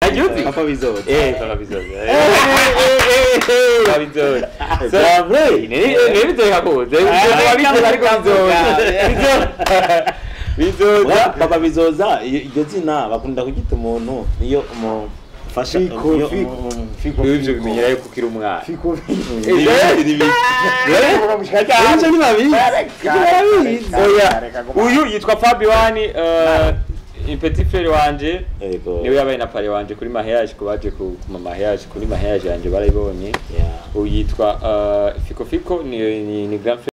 Ajuzi? Papa Bizoza. Papa Bizoza. Papa Bizoza. C'est vrai. Ne bizoza kakuze. Bizoza ariko bizoza. Bizoza. Papa Bizoza iryo zina bakunda kugita umuntu niyo umufasha Fiko, Fiko. Fiko. Ibyo bimenyera yuko ukiri umwana. Fiko. Ibyo ni babizi. Oya. Uyu yitwa Fabiwani, petit frère wanje. Yego. Niwe yabaye na pare wanje kuri mariage, kubaje ku ma mariage, kuri mariage yanje barayibonye. Yeah. Uyu yitwa Fiko Fiko ni grand frère.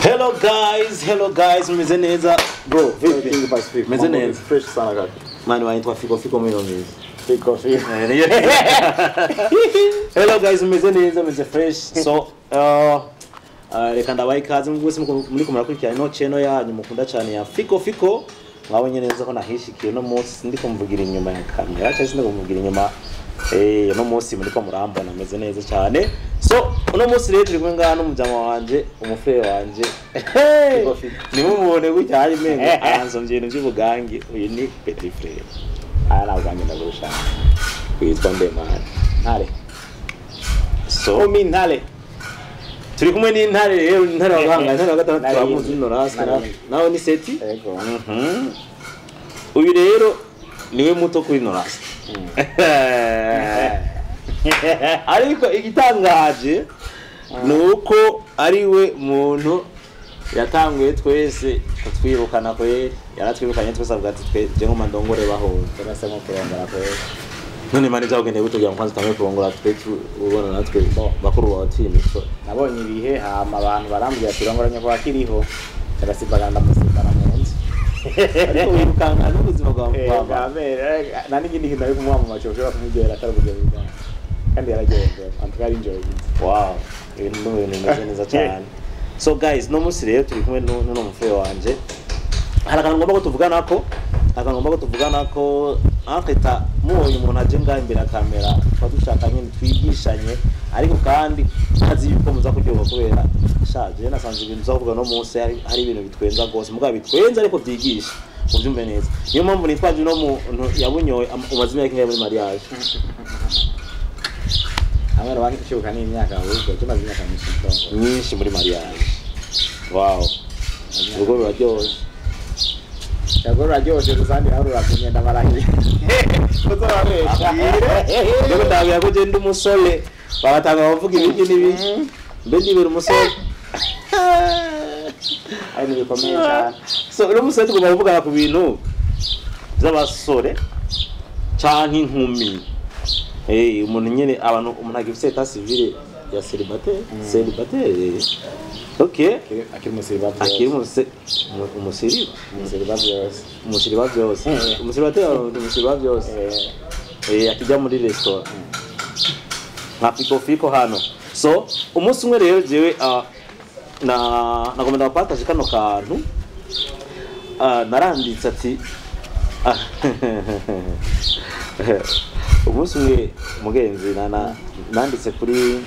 Hello guys, hello guys, mumeze neza bro, vipi? Meze neza. Fresh sana kaka. Mani wanaitwa Fiko Fiko mimi mimi. Fiko Fiko. Hello guys, mumeze neza, mumeze fresh. So, reka ndabaha ikaze mwese muri murakurikirana ino channel yanyu mukunda cyane ya Fiko Fiko. Mwabonye neza ko nahishikiye no munsi ndiko mvugira inyuma ya kamera cyangwa se ndiko mvugira inyuma no munsi muriko murambona meze neza cyane. So, uno munsi rero turi kumwe ngaha n'umujama wanje, umufrere wanje. Fiko Fiko. Nimumubone gutya hari mengo aranzomvye ibintu by'ubugangi. Uyu ni petit frere. Aya ntabwo wanjye ndagurusha. Witwa Ndemana. Ntare. So, Omi Ntare. turi kumwe n'intare rero, intare wa Gahanga, intare wa gatandatu Nari. twamuzi Norasque, Nari. nawe ni Seti. Yego. Uyu rero niwe muto kuri Norasque. Ariko igitangaje ni uko ari we muntu yatanguye twese kutwirukana kweri, yaratwirukanye twese avuga ati twe je ngoma ndongore bahora. Turasa nko kurongora kweli. None mani byakugendeye gute kugira ngo kwanza utanguye kurongora twe ubona natwe bakuru bawe twimitwe? Nabonye ibihe hama abantu barambwira ati rongoranye kwa kiriho. Ndasimbagana ndamusimbana mu nzu. Ariko wirukanka n'ubuzima bwawe bwa Bwa mbere nta n'ikindi kintu ari kumuha mu maco ushobora kumuryohera atari uburyohe bwawe. Kandi yararyohewe. En tout cas enjoy. Wow, ibintu ni ibintu bimeze neza cyane. So guys, no munsi rero turi kumwe n'uno mufere wanje. Hari akantu ngomba ko tuvugana ko, akantu ngomba ko tuvugana ko anketa mubonye umuntu aje ngaha imbere ya kamera, tuba dushaka nyine twigishanye, ariko kandi ntazi yuko muza kuryoha kubera shaje nasanze ibintu uza kuvuga no munsi hari ibintu bitwenza rwose, mugabo bitwenza ariko byigisha. Mubyumve neza. Niyo mpamvu nitwaje uno muntu yabunyoye umaze imyaka ingahe muri mariage? Abana bakishuka n'imyaka ahubwo tumaze imyaka myinshi ndongo. Nyinshi muri mariage. Wow. Urugo ruraryoshye. Yego ruraryoshe gusa ndi aho rurakumye ndabarahiye. Uzababesha. Ndiko ndabwira ko genda umusore bagatanga bavuga ibiki n'ibiki. Mbe ndibera umusore. Ari ibintu bikomeye cyane. So uno musore tugomba kuvugana ku bintu by'abasore canke inkumi. Umuntu nyene abantu umuntu agifise état civil ya célibataire, célibataire. Okay. Akiri umusiriba byose. Akiri umusiriba. Umusiriba byose. Umusiriba byose. Umusiribateri umusiriba byose. Akijya muri restaurant. Nka Fiko Fiko hano. So, umunsi umwe rero jewe na nagomba ndabapartage kano kantu. Naranditse ati umunsi umwe mugenzi nanditse kuri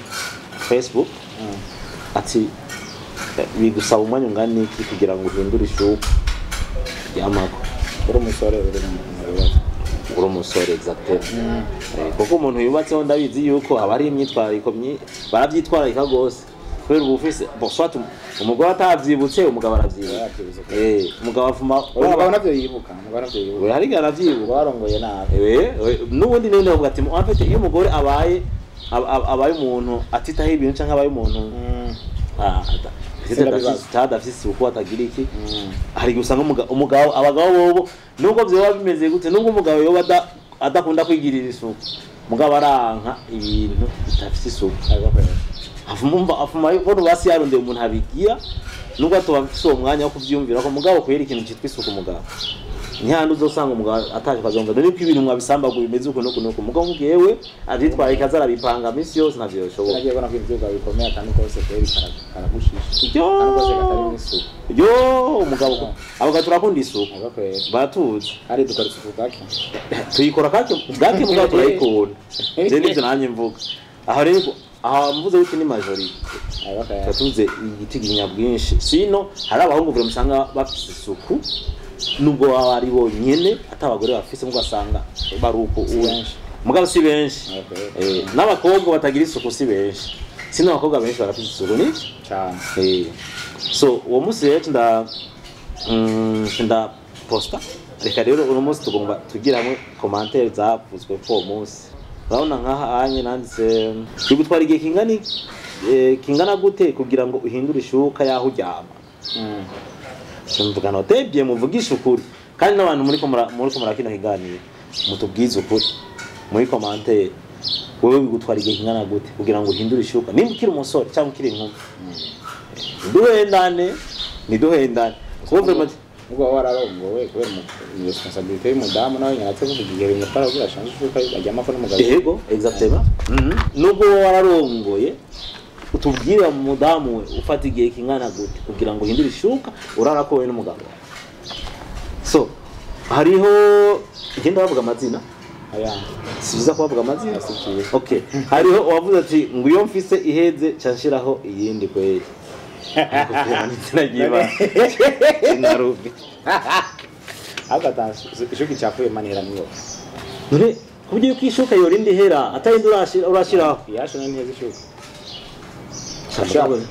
Facebook ati bigusaba umwanya ungana iki kugira ngo uhindure ishuka ry'amako. Uri umusore uri mu Uri umusore exactement. Kuko umuntu yubatseho ndabizi yuko haba hari imyitwarariko baravyitwararika gose. Kubera ubu ufise bon soit umugore atavyibutse umugabo aravyibuka. Umugabo avuma umugabo navyo yibuka, umugabo navyo yibuka. We hari aravyibuka. Warongoye nabi. N'ubundi nene bavuga ati en fait iyo umugore abaye umuntu atitaho ibintu canke abaye umuntu adafise isuku atagira iki, hari igihe usanga umugabo abagabo bobo nubwo vyoba bimeze gute, nubwo umugabo yoba adakunda kwigirira isuku, mugabo aranka ibintu bitafise isuku. Afuma yuko basi yarondeye umuntu abigira, nubwo atoba afise uwo mwanya wo kuvyiyumvira ko mugabo kwera ikintu citwa isuku mugabo. Ntihandi uzosanga umugabo ataje kazomva dore ko ibintu mwabisambaguye bimeze uko nuko nuko mugabo ngewe avyitwaye kazarabipanga misi yose ntavyo yoshoboka. Nagiye kubona ko ivyuga bikomeye akantu kose kweri karagushisha. Akantu kose katari isuku. Yo umugabo abagabo turakunda isuku. Baratuzi. Ari dukora isuku gake. Tuyikora kake gake mugabo turayikunda. Je nivyo nanje mvuga. Aho rero Aha mvuze yuko ni majorité, tuvuze igitiginya bwinshi. Sino hari abahungu vure musanga bafise isuku nubwo baba ari bonyene atabagore bafise, mugasanga baruko mugabo si benshi. N'abakobwa batagira isuku si benshi, sino abakobwa benshi barafise isuku ni cyane. So uwo munsi rero nda posta. Reka rero uno munsi tugomba tugira hamwe commentaire zavuzwe ko uwo munsi. Urabona nkaha anye nanditse bigutwara igihe kingana kingana gute kugira ngo uhindure ishuka yaho uryama. Mvuga no tebye muvugisha ukuri, kandi n'abantu muri ko murakina kiganiro mutubwize ukuri muri commentaire. Wewe bigutwara igihe kingana gute kugira ngo uhindure ishuka nimba ukiri umusore cyangwa ukiri inkumi? Duhendane niduhendane kuko ubwo wararongowe kubera responsabilité y'umudamu nawe nyaratse kuvuga igihe bimutwara kugira ashanje ishuka aryama ko n'umugabo. Yego, exactement. Nubwo wararongoye utubwira umudamu we ufata igihe kingana gute kugira ngo uhindure ishuka urara ko we n'umugabo. So hariho igenda bavuga amazina. Aya sibiza kubavuga amazina. Okay, hariho uwavuze ati ngo iyo mfise iheze canshiraho iyindi kweli. Narubi. Agata ishuka icafuye manira niyo. None kubyo yuko ishuka yorindi hera atayindi urashiraho. Yasho nani heze ishuka.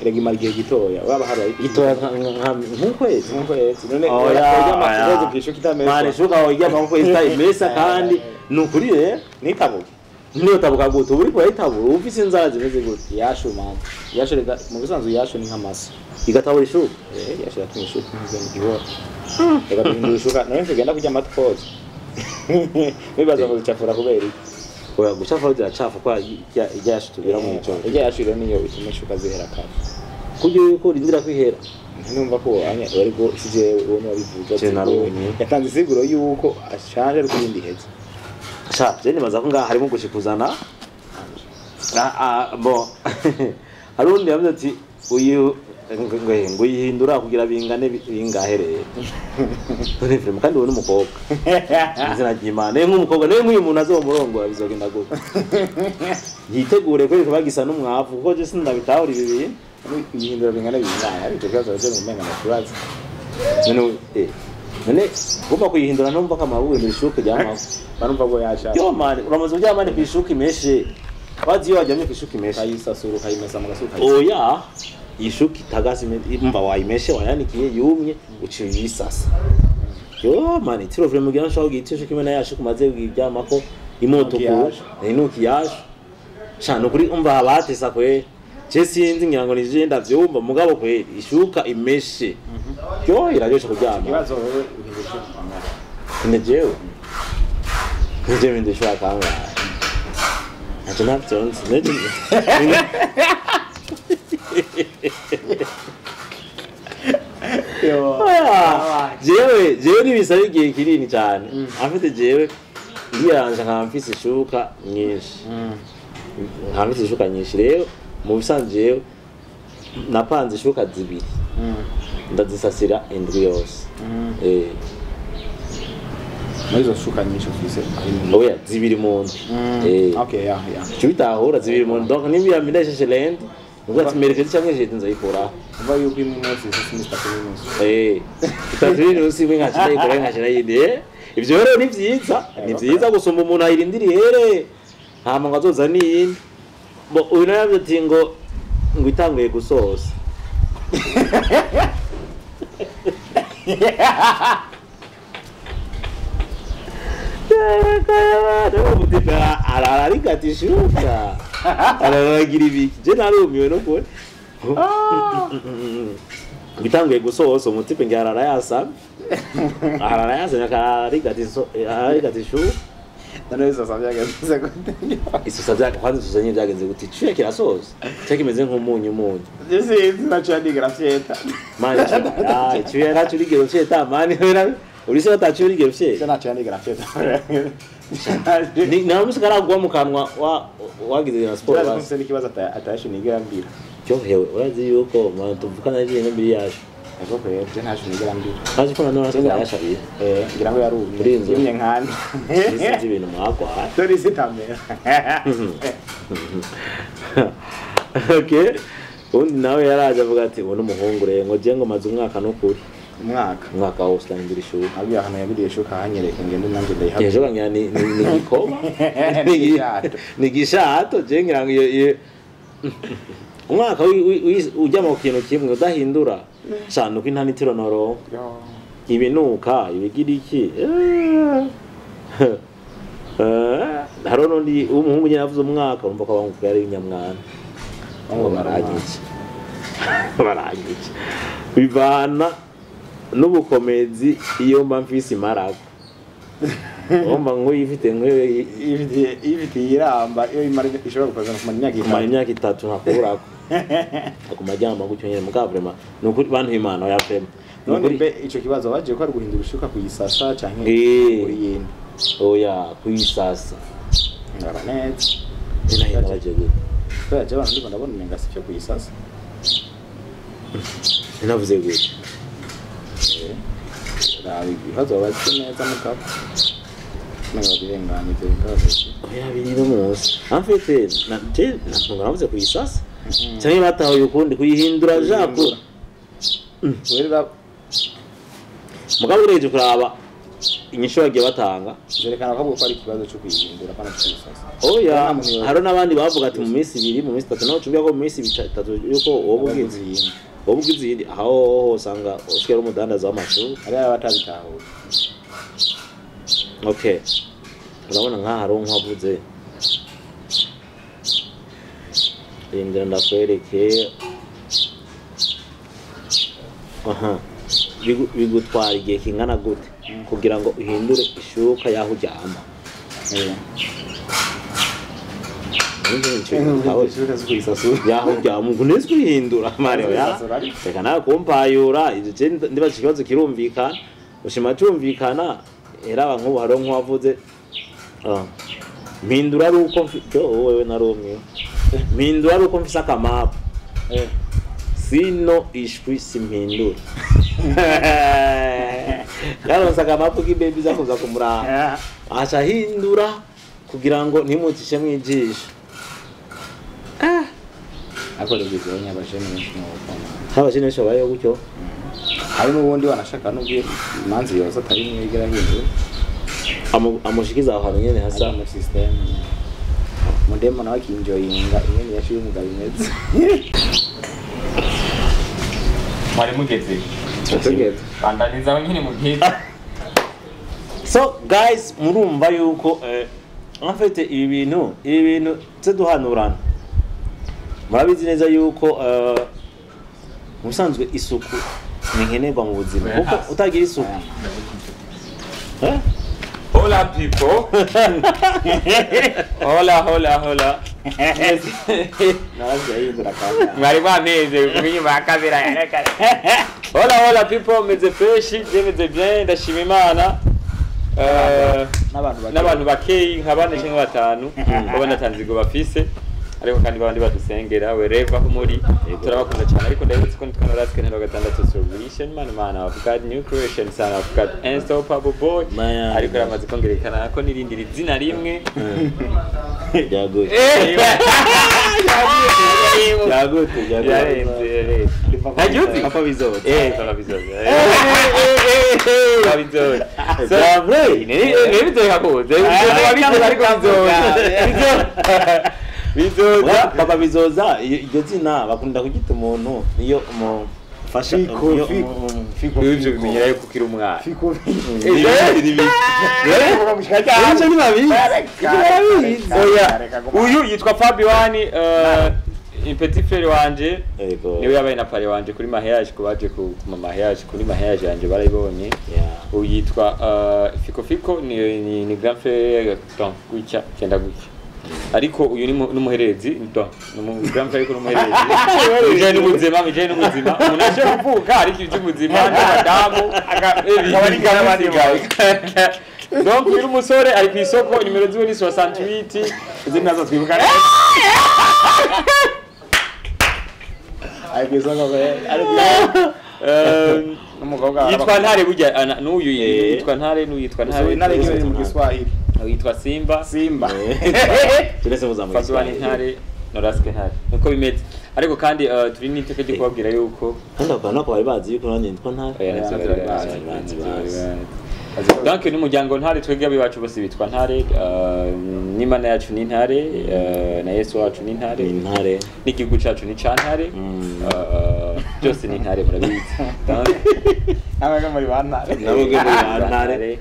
Rega imara igihe gitoya waba hari gitoya nk'ukwezi nk'ukwezi. None oya amazi kwishuka itamesa. Mane ishuka oya nk'ukwezi itayimesa kandi nukuri rero nitabuke. Niyo tabuka gute uri kuyitabura ufise inzara zimeze gute? Yasho man. Yasho rega mu bisanzwe yasho ni nk'amasa. Igatabura ishuka. Yasho yatumye ishuka nkize ihora. Rega duhindura ishuka none tugenda kurya amatwoza. Bibaza ngo bicafura kubera iki? Oya gucafura biracafa kwa ijya yasho tubira mu ijoro. Ijya yasho rero niyo ituma ishuka zihera kare. Kuryo yuko urindira kwihera. Ntumva ko anya ariko sije uwo wabivuze. Yatanze isiguro yuko ashanje ariko yindi heze. Sha, je nibaza ko ngaha harimo gushikuzana. Bo. Harundi yavuze ati uyu ngo yihindura kugira bingane bingahereye. None vraiment kandi wowe n'umukobwa. Izina ry'Imana, nk'umukobwa nawe nk'uyu muntu azomurongora bizogenda gute? Yitegure ko bagisa n'umwavu kuko je sindabitahura ibi bintu. Yihindura bingane bingahe ariko kibazo cyo mumenga naturazi. None none ugomba kuyihindura numva kamabuye muri shuka ryamaho. Barumva go yasha. Yo man, uramaze kuryama ni kwishuka imeshe. Wazi yo wajyamye kwishuka imeshe. Kayisasura ukayimesa mu gasuka. Oya, ishuka itagasi imva wayimeshe wayanikiye yumye uciye uyisasa. Yo man, itiro vure mugira nshaka kugira ishuka imena yashuka umaze kuryama ko imoto ku inuki yaje. Sha nukuri umva abatesa kwe. Je sinzi ngira ngo nije ndavyumva mugabo kwe ishuka imeshe. Yo iraryoshe kuryama. Ikibazo wewe uhindura ishuka kangahe? Njewe. Nje mpindura ishuka kangahe? Ntacyo ntavyonzi. Jewe jewe nibisaba igihe kinini cyane. Afite jewe yiranje nka mfise ishuka nyinshi. Nka mfise ishuka nyinshi rero mu bisanzwe jewe napanze ishuka zibiri. Ndazisasira indwi yose. Muri izo shuka nyinshi ufise oya zibiri mu ndwi. Okay, ya ya. Cubitahura zibiri mu ndwi. Donc nimba yamidasheshe lende ubwo ati merekeze cyangwa jeje nzayikura. Uva yuko imwe munsi isasi n'itatu n'inusu. Itatu n'inusu imwe nkashira yikora nkashira yindi. Ivyo rero ni vyiza, ni vyiza gusumba umuntu ayirindira ihere. Hama ngo azoza n'iyindi. Bo uyu nawe yavuze ati ngo itanguye gusoza. Arararika tishuka. Araragira ibiki. Je narumiwe no kure. Bitanguye gusoza umutipe ngira ararayasa. Ararayasa akararika tishuka. None isosa byagenze gute? Isosa byagenze kwanza isosa nyine byagenze gute? Icuya kirasoza. Cyo kimeze nk'umunyu munyu. Je sinzi naco yandigira fyeta. Mani icuya naco urigera fyeta mani urise batacu urigera fyeta. Je naco yandigira fyeta. Ni na musi karagwa mu kanwa wa wagize na sport. Urazi ko n'ikibazo atayashu nigira mbira. Cyo hewe urazi yuko mwana tuvukana n'ibintu mbiri yacu. Ego kweri je ntacu nigira mbira. Kazi ko nanone atayashabiye. Ngira ngo yarumye. Yumye nkandi. Sinzi ibintu mwagwa. Dore sitamera. Okay, undi nawe yaraje avuga ati uwo n'umuhungu rero ngo je ngo maze umwaka n'ukuri Umwaka umwaka wose ndahindura ishuka. Abwiye ahantu yaguriye ishuka hanyereke ngende nanjye ndayihabwe. Ejo ngira ni igikoba. Ni igishato. Ni igishato. Je ngira ngo iyo umwaka ujya mu kintu kimwe udahindura cyane uko intanitiro noro Yo. ibinuka ibigira iki. Hariho n'undi w'umuhungu nyine avuze umwaka, urumva ko abahungu yari inyamwana ngo baranyica baranyica bivana n'ubukomezi. Iyo mba mfise imarago, urumva nk'uyifite nk'iyo Ifitiye iramba iyo imara ishobora gukomeza kumara imyaka kumara 3. Imyaka 3 ntakuburako, akuma aryama gutyo nyene. Mugabo vraiment ni ukuri bantu imana oya vraiment ni None ukuri. mbe ico kibazo bagiye ko ari guhindura ishuka kuyisasa canke Eh. kuri yindi? Oya, kuyisasa. Ngaba neza. Nahindura baje gute? Kubera je abantu ndiko ndabona umenga sivyo kuyisasa. Navuze gute? Raba ibibazo babaze neza mugabo. Umenga babirenganya ivyo bibazo. Oya, biri no munsi en fait na je ntabwo navuze kuyisasa canke batahuye ukundi kuyihindura japo. Werera. Mugabo urebye kuraba inyishu bagiye batanga zerekana ko ari ikibazo cyo kuyihindura pana cyo kuyisasa. Oya. Nta muntu Hari n'abandi bavuga ati mu minsi 2, mu minsi 3, naho tuvuga ko mu minsi 3 yuko wowe ubwize ugize iyindi. Wowe ubwize iyindi aho ho usanga usigaye ari umudandaza w'amashuri. Hari abatabitahura. Okay, urabona nk'aha hari nk'uwavuze, rindira ndakwereke. Aha. Bigutwara igihe kingana gute kugira ngo uhindure ishuka y'aho uryama? Eh. Nibyo bintu bitahuye. Ishuka zo kuyisasa. Y'aho uryama ubwo neza uyihindura Mario ya Kuyisasura ariko. Reka nawe kumpayura ibyo. Je ndibaza ikibazo kirumvikana, ushima cyumvikana. Eraba nk'ubu hariho nk'uwavuze mpindura ari uko yo wewe narumwe, mpindura ari uko mfise akamapu. Eh. Sino ishwi simpindura. Yaronse akamapu k'ibebi za kuza kumuraba, aca ahindura kugira ngo ntimucishe mwijisho. Ariko rero ibyo abajene benshi mu bukoma. Nk'abakene benshi babayeho gutyo. Hari n'ubundi wanashaka n'ubwo imanza yoza atari imwe igera hindura. Amushikiza aho hantu nyene hasa. Hasa muri system. Mudemo nawe akinjoyinga ingene yaciye y'umugabo imeze. Mwari mugeze. Tugeze. Bandaniza aho nyine mugeze. So guys, murumva yuko en fait ibi bintu tse duhanurana, murabizi neza yuko mu busanzwe isuku ni nkenerwa mu buzima, kuko utagira isuku eh? Hola people. Hola, hola, hola. Nawe yahindura kandi. Mwari mwameze kuko inyuma ya kamera yerekana. Hola, hola people, meze fresh, je meze bien, ndashima Imana. N'abantu bake. N'abantu bakeyi nka bane canke batanu baba natanzigo bafise, ariko kandi babandi badusengera wherever aho muri, turabakunda cyane. Ariko ndabibutse ko nitwa Noraske Ntero gatandatu Solution Man, Man of God, New Creation, Son of God, Unstoppable Boy. Man. Ariko yaramaze kongerekana ko n'irindi zina rimwe. Byagute byagute byagute. Yarenze, yarenze. Ntagiye uzi? Papa bizoza. Papa bizoza. Papa bizoza. So, Bya vrai. Ni bizoza kuze. Bizoza ariko bizoza. Bizoza. Papa bizoza, iryo zina bakunda kugita umuntu iyo umufasha Fiko, iyo fiko, fiko. Ibyo bimenyera yuko ukiri umwana. Fiko. Ibyo ntibabizi. Ibyo barabizi. Oya, uyu yitwa Fabiwani, petit frère wanje. Yego. Niwe yabaye na pare wanje kuri mariage, ku baje ku ma mariage, kuri mariage yanje barayibonye. Yeah. Uyu yitwa Fiko Fiko, ni grand frère, donc gutya cyenda gutya, ariko uyu ni n'umuhererezi, donc ni grand frère ariko n'umuhererezi bijanye n'ubuzima, bijanye n'ubuzima umuntu ashobora kuvuka, ariko iby'ubuzima n'abadamu akaba ari nk'abandi. Donc uyu ni umusore ari ku isoko, nimero ziwe ni 68. Izi nazo twibuka neza. Ari ku isoko ari ku n'umukobwa. Yitwa Ntare burya n'uyu yitwa Ntare, n'uyu yitwa Ntare. Intare niyo mu Giswahili. Uyu yitwa Simba. Simba. Turese muzamu. Fabian Ntare, Noraske Ntare. Nuko bimeze. Ariko kandi turi n'iteka ryo kubabwira yuko Kandi bakaba nako bari bazi yuko nanjye nitwa Ntare. Oya, navyo Navyo bari bari bazi, bazi, navyo bari bazi. bazi. Donc n'umuryango Ntare, twebwe abiwacu bose bitwa Ntare, n'Imana yacu ni Ntare, na Yesu wacu ni Ntare, Ni Ntare. n'igihugu cacu ni ca Ntare, byose ni Ntare, murabizi. Donc Namwe muri ba Ntare. Namwe muri ba Ntare.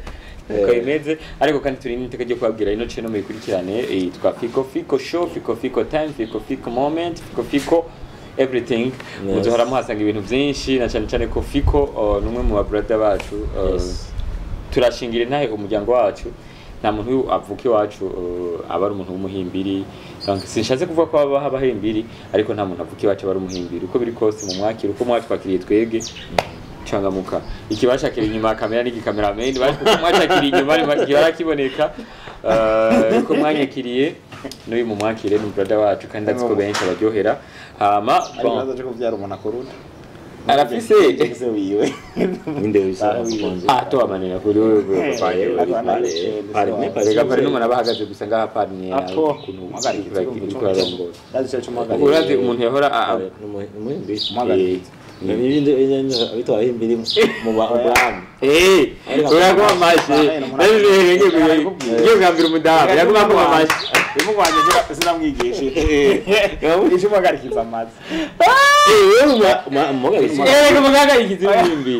Uko bimeze. Ariko kandi turi n'iteka ryo kubabwira ino channel muyikurikirane yitwa Fiko Fiko Show, Fiko Fiko Time, Fiko Fiko Moment, Fiko Fiko Everything. Muzohora muhasanga ibintu byinshi, na cyane cyane ko Fiko ni umwe mu ba brother bacu, turashingira intahe umuryango wacu. Nta muntu avuka iwacu aba ari umuntu w'umuhimbiri. Donc sinshatse kuvuga ko haba abahimbiri, ariko nta muntu avuka iwacu aba ari umuhimbiri. Uko biri kose mu mwakira uko mwatwakiriye twebwe, cangamuka ikibashakira inyuma ya kamera n'igikamerameni baje, kuko mwacakiriye inyuma kibarakiboneka. Uko mwanyakiriye n'uyu mumwakire, ni brother wacu, kandi ndazi ko benshi abaryohera. Hama Ari bon, ikibazo cyo kubyara umuntu akuruta. Arafise Se wiwe. Ninde wisa? Ah, toa maneno kuri wewe, papa yewe. Pare, ne pare. Rega pare n'umuntu aba ahagaze gusa ngaha, pare ni Apo. ukuntu Muhagarike. Ndazi cyo cumuhagarike. Urazi umuntu yahora Umuhimbiri. Umuhagarike. Ibindi bitwa abahimbiri mu bwami. Eh, uraguma amashi. Ngiye kugambira umudamu, yaguma akoma amashi. Imugwanye sinamwigishije. Icyo umuhagarikiza amazi. Eh, wewe Umuhagarike. Eh, reka umuhagarikize umuhimbiri.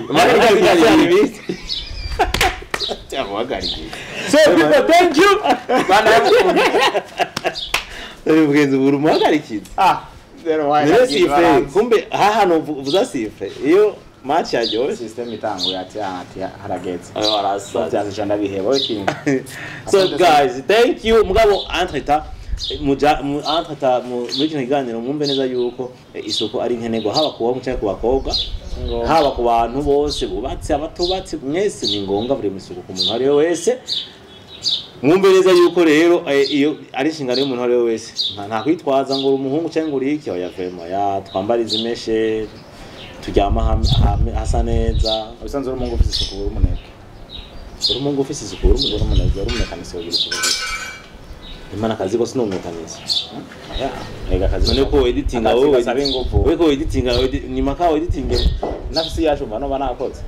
Umuhagarikize. So people, thank you. Bana yakukunda. Mugenzi buri umuhagarikizi. Ah, zero wayi. Niyo sifflet, kumbe aha hantu uvuza sifflet iyo match yaryoshye. System itanguye ati harageze. Ayo arasa. Byanze cyane ndabiheba we kinga. So guys, thank you. Mugabo entre-temps muja entre-temps muri kino kiganiro mwumve neza yuko isuku ari nkenerwa, haba ku bahungu cyangwa ku bakobwa, haba ku bantu bose bubatse, abatubatse, mwese ni ngombwa buri isuku ku muntu uwo ari we wese. Mwumve neza yuko rero iyo ari inshingano y'umuntu uwo ari we wese. Nta kwitwaza ngo uri umuhungu cyangwa uri iki. Oya, vraiment ya twambara izimeshe, turyama hasa neza. Ubusanzwe uri umuhungu ufite isuku uri umunebwe. Uri umuhungu ufise isuku uri Uri umuntu. umunebwe, uri umumekanisiye ugira isuku gusa. Imana akazi kose ni umumekanisi. Oya, rega akazi. None ko editinga Akazi wowe gasaba ingufu. wowe ko editinga ni maka editing. Nafisi yacu mba noba nakoze.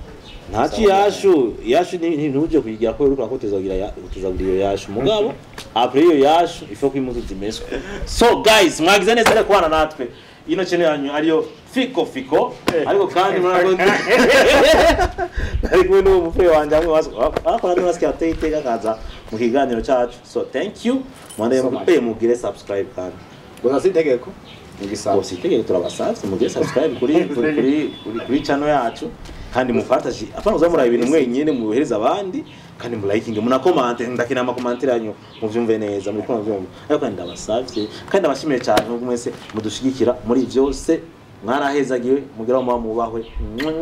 Ntaci yashu yashu ni ntuje kuyigira ko uriko ukagira ya utuzagira iyo yashu. Mugabo après iyo yashu ifo ko impuzu zimeswe. So guys, mwagize neza rero kubana natwe ino channel yanyu ariyo Fiko Fiko. Ariko kandi murakoze, ari kumwe n'uwo mufure wanje hamwe akora ni wasike ateye iteka kaza mu kiganiro cacu. So thank you mwande. So much. Mugire subscribe kandi. Gusa si itegeko. Ni igisabo. Bose itegeko, turabasavye mugire subscribe kuri channel yacu, kandi mupartage. Apana uzamura ibintu mwenyine, mubihereza abandi, kandi mulayikinge, munakomante. Ndakina amakomantere yanyu muvyumve neza, muriko muvyumva. Ariko kandi ndabasavye kandi ndabashimiye cyane nubwo mwese mudushigikira muri vyose. Mwarahezagiwe, mugira muba mubahwe.